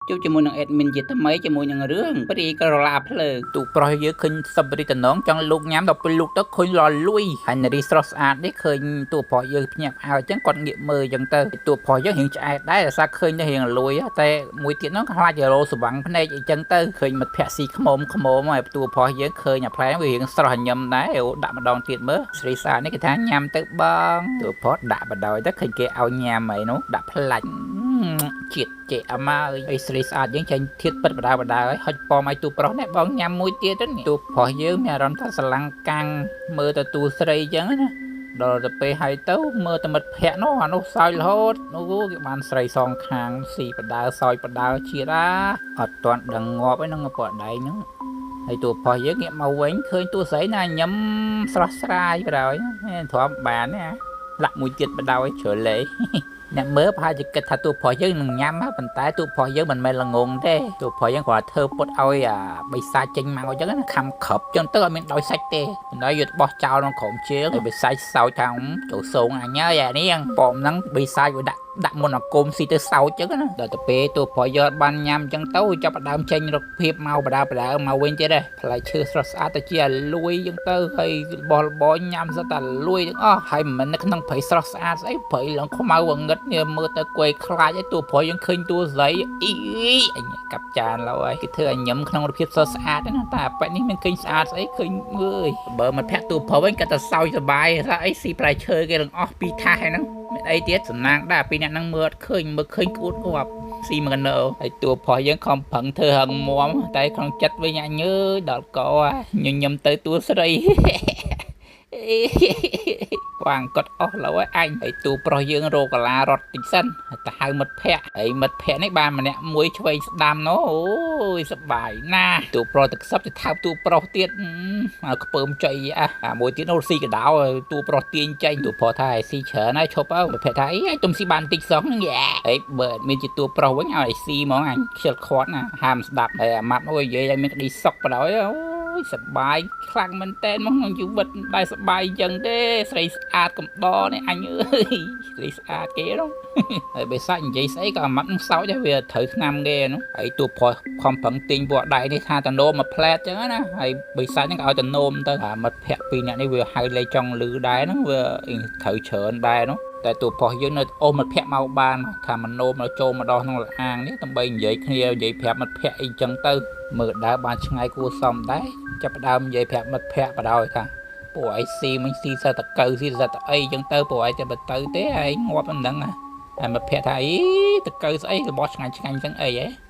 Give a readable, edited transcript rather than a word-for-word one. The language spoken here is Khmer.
ជួបជាមួយនឹង admin ជាថ្មីជាមួយនឹងរឿងព្រាយក្រឡាភ្លើងទូប្រុសយើងឃើញសបរិតំណងចង់លូកញ៉ាំដល់ពេលលូកទៅឃើញលលួយហើយនារីស្រស់ស្អាតនេះឃើញតួប្រុសយើងភ្ញាក់ផ្អើលអញ្ចឹងគាត់ងាកមើលអញ្ចឹងទៅតួប្រុសយើងរៀងឆ្អែតដែរដោយសារឃើញទៅរៀងលួយតែមួយទៀតនោះខ្លាចរោស្វាំងភ្នែកអញ្ចឹងទៅឃើញមិត្តភក្តិស៊ីខ្មុំខ្មុំហើយតួប្រុសយើងឃើញអាផ្លែវារៀងស្រស់ញឹមដែរអូដាក់ម្ដងទៀតមើលស្រីស្អាតនេះគេថាញ៉ាំទៅបងតួប្រុសដាក់បដ ாய் ទៅឃើញគេឲ្យញ៉ាំអីនោះដាក់ផ្លាច់ជាតិចេអមហើយអីស្រីស្អាតយើងចេញធៀបពិតបដាបដាហើយហុចប៉មឲ្យទូប្រុសនេះបងញ៉ាំមួយទៀតទៅនេះទូប្រុសយើងមានអារម្មណ៍ថាស្រឡាំងកាំងមើលទៅទូស្រីអញ្ចឹងណាដល់ទៅពេលហើយទៅមើលតែមិត្តភ័ក្ដិនោះអានោះសើចរហូតនោះគេបានស្រីសងខាងស៊ីបដាសើចបដាជាតិអាអត់ទាន់ដឹងងាប់ឯហ្នឹងពណ៌ដែងហ្នឹងហើយតួប្រុសយើងងាកមកវិញឃើញតួស្រីណាញឹមស្រស់ស្រាយបណ្ដោយទ្រាំបានណាលាក់មួយទៀតបណ្ដោយជ្រុលលេអ្នកមើលប្រហែលជាគិតថាតួប្រុសយើងនឹងញ៉ាំប៉ុន្តែតួប្រុសយើងមិនមែនល្ងងទេតួប្រុសយើងគ្រាន់តែធ្វើពុតឲ្យអាបិសាចចេញមកអញ្ចឹងណាខំក្រឹបចឹងទៅអត់មានដោយសាច់ទេប៉ុន្តែយកបោះចោលក្នុងក្រុមជើងហើយបិសាចសោចថាចូលសងអញហើយអានេះប៉មហ្នឹងបិសាចវាដាក់ដាក់មុនអាគមស៊ីទៅសោចចឹងណាដល់ទៅពេលតួប្រុសយកបានញ៉ាំចឹងទៅចាប់ផ្ដើមចេញរកភាពមកបដាបដាមកវិញទៀតដែរផ្លែឈើស្រស់ស្អាតទៅជាអាលួយចឹងទៅហើយរបស់របរញ៉ាំសុទ្ធតែលួយទាំងអស់ហើយមិនមែននៅក្នុងព្រៃស្រស់ស្អាតស្អីព្រៃឡើងខ្មៅងងឹតនេះមើលទៅគួយខ្លាចឯតួប្រុសយើងឃើញតួស្រីអីអញកាប់ចានឡើយគេធ្វើឲ្យញឹមក្នុងរូបភាពស្រស់ស្អាតណាតែអាប៉ែនេះមានឃើញស្អាតស្អីឃើញអើយបើមិនភ័ក្រតួប្រុសវិញគាត់តែសោយសបាយថាអីស៊ីផ្លែឈើគេទាំងអស់ពីរថាសហ្នឹងមានអីទៀតសំណាងដែរពីអ្នកហ្នឹងមើលអត់ឃើញមើលឃើញក្អួតងាប់ស៊ីមកកណោហើយតួប្រុសយើងខំប្រឹងធ្វើហឹងមាំតែក្នុងចិត្តវិញអញអើយដល់កញញឹមទៅតួស្រីវាងកត់អស់ឡើយអញហើយទូប្រុសយើងរកកាឡារត់តិចសិនទៅហៅមិត្តភ័ក្ដិហើយមិត្តភ័ក្ដិនេះបានម្នាក់មួយឆ្វេងស្ដាំនោះអូយសប្បាយណាស់ទូប្រុសទឹកសឹបទៅថើបទូប្រុសទៀតឲ្យខ្ពើមចុយអាមួយទៀតនោះស៊ីកដោទូប្រុសទាញចេញទូប្រុសថាឲ្យស៊ីច្រើនហើយឈប់ទៅមិត្តភ័ក្ដិថាអីឲ្យទុំស៊ីបានតិចសោះហ្នឹងយ៉ាហើយបើមានជាទូប្រុសវិញឲ្យស៊ីហ្មងអញខ្ជិលខាត់ណាហាមស្ដាប់ហើយអាម៉ាប់នោះនិយាយឲ្យមានក្តីសុខបណ្ដោយអូយសប្បាយខ្លាំងមែនតើមកក្នុងជីវិតដែលសប្បាយអញ្ចឹងទេស្រីស្អាតកំដរនេះអញអើយស្រីស្អាតគេនោះហើយបេសាច់និយាយស្អីក៏អាម៉ាត់នឹងសោចដែរវាត្រូវឆ្នាំគេនោះហើយតួប្រុសខំប្រឹងទាញពួកដៃនេះថាតនោមមួយផ្លែតអញ្ចឹងណាហើយបេសាច់ហ្នឹងក៏ឲ្យតនោមទៅអាមិត្តភក្តិពីរនាក់នេះវាហៅលេចង់លឺដែរហ្នឹងវាត្រូវច្រើនដែរនោះតែតួប្រុសយើងនៅអូសមិត្តភក្តិមកបានថាមនោមកចូលមកដល់ក្នុងលអាងនេះដើម្បីនិយាយគ្នានិយាយប្រាប់មិត្តភក្តិអីចឹងទៅមើលដើរបានឆ្ងាយគួរសមដែរចាប់ផ្ដើមនិយាយប្រាប់មិត្តភក្តិបដ ாய் ថាពួកឯងស៊ីមិញស៊ីសតកៅស៊ីសតអីចឹងទៅពួកឯងតែបើទៅទេឯងងាប់មិនដឹងហើយមិត្តភក្តិថាអីតកៅស្អីរបស់ឆ្ងាញ់ឆ្ងាញ់ចឹងអីហ៎